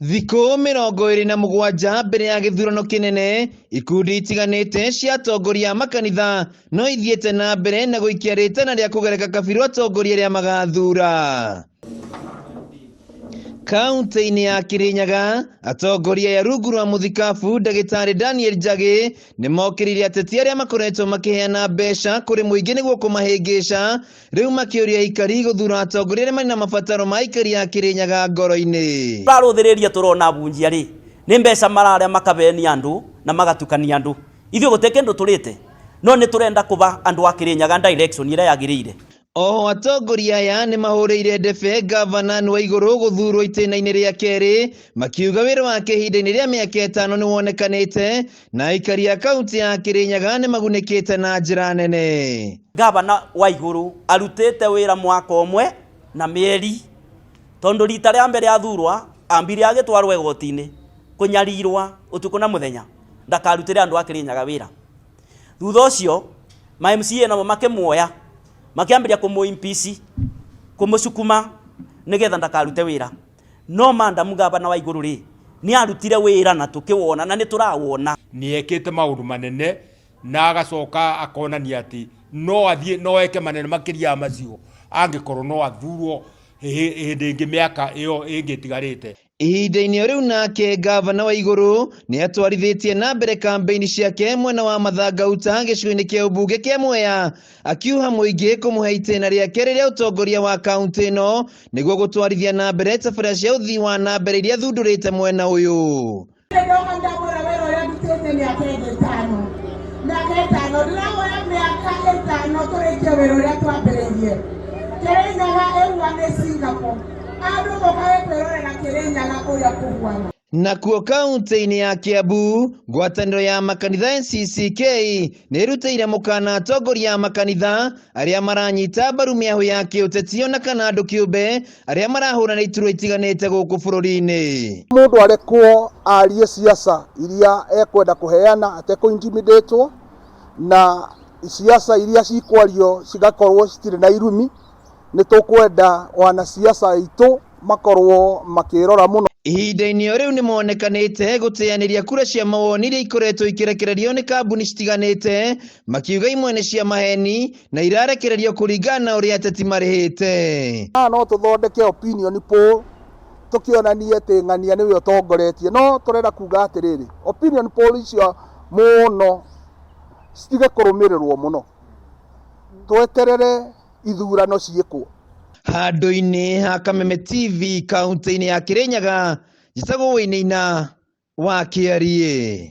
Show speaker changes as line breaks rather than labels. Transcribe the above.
Thikũ 27 mbere ya gĩthurano kĩnene, ikundi itiganĩte cia atongoria a makanitha no ithiĩte na mbere na gũikia rĩtana rĩa kũgereka kabirũ atongoria arĩa magathura. Kaunti-inĩ ya Kirinyaga, atongoria aya rungu rwa mũthikabu ndagĩtarĩ Daniel Njagĩ nĩ mokĩrĩire ateti arĩa makoretwo makĩheana mbeca kũrĩ mũingĩ nĩguo kũmahĩngĩca Rĩu makĩũria aikari gũthura atongoria arĩa marĩ na mabataro ma aikari a Kĩrĩnyaga ngoro-inĩ.
Tũrarũthĩrĩria tũrona abunjia rĩ nĩ mbeca mararĩa makabenia andũ na magatukania andũ. Ithuĩ gũtirĩ kĩndũ tũrĩte no nĩ tũrenda kũba andũ a Kĩrĩnyaga direction ĩrĩa yagĩrĩire.
Oho atongoria aya nĩ mahũrĩire ndebe ngavana Anne Waigũrũ gũthurwo itĩna-inĩ rĩa kerĩ, makiuga wĩra wake ihinda-inĩ rĩa mĩaka ĩtano nĩ wonekanĩte na aikari a kaunti ya Kĩrĩnyaga nĩ magunĩkĩte na njĩra nene.
Ngavana Waigũrũ arutĩte wĩra mwaka ũmwe na mĩeri tondũ rita rĩa mbere athurwa ambire agĩtwarwo igoti-inĩ kũnyarirwa ũtukũ na mũthenya ndakarutĩre andũ a Kĩrĩnyaga wĩra. Thutha ũcio ma MCA namo makĩmuoya makĩambĩrĩria kũmũ impeach kũmũcukuma nĩgetha ndakarute wĩra. No madam Ngavana Waigũrũ rĩ nĩ arutire wĩra na tũkĩwona na nĩ tũrawona.
Nĩ ekĩte maũndũ manene na agacoka akonania atĩ no athiĩ no eke manene makĩria ya macio angĩkorwo no athurwo hĩndĩ ĩngĩ mĩaka ĩyo ĩngĩ ĩtigarĩte.
Ihinda-inĩ o rĩu nake ngavana Waigũrũ nĩ atwarithĩtie na mbere kambeini ciake mwena wa Mathangauta gĩcigo-inĩ kĩa ũmbunge kĩa Mwea akiuha mũingĩ kũmũhe itĩna rĩa kerĩ rĩa ũtongoria wa kaunti ĩno nĩguo gũtwarithia na mbere tabarĩra cia ũthii wa na mbere iria thundũrĩte mwena ũyũ.
Ndoka ndamwĩra wĩra ũrĩa ndutĩte mĩaka ĩngĩ ĩtano. Mĩaka ĩtano ndĩrahoya mĩaka ĩtano tũrĩkie wĩra ũrĩa twambĩrĩirie. Kĩrĩnyaga ĩrua nĩ Singapore. Andũ mokage kwĩrorera Kĩrĩnyaga ũrĩa kũhuana.
Nakuo kaunti-inĩ ya Kiambu, ngwatanĩro ya makanitha NCCK nĩ ĩrutĩire mũkana atongoria a makanitha arĩa maranyita mbaru mĩahũ ya kĩũteti ona kana andũ kĩũmbe arĩa marahũrana iturwa itiganĩte gũkũ bũrũri-inĩ.
Mũndũ arekwo arie siasa iria ekwenda kũheana atekũ intimidate na siasa iria cikwario cigakorwo citirĩ na irumi. Nĩ tũkwenda wanasiasa aitũ makorwo makĩrora mũno.
Ihinda-inĩ o rĩu nĩ monekanĩte gũteanĩria kura cia mawoni iria ikoretwo ikĩrekererio nĩ kambuni citiganĩte, makiuga imwe nĩ cia maheni na irarekererio kũringana na ũrĩa ateti marĩhĩte.
Haha no tũthondeke opinion poll tũkĩonanie atĩ ng'ania nĩwe ũtongoretie, no tũrenda kuga atĩrĩrĩ, opinion poll icio mũno citige kũrũmĩrĩrwo mũno, tweterere ithurano ciĩkwo.
Handũ-inĩ ha Kameme TV kaunti-inĩ ya Kĩrĩnyaga, njĩtagwo Wainaina wa Kĩariĩ.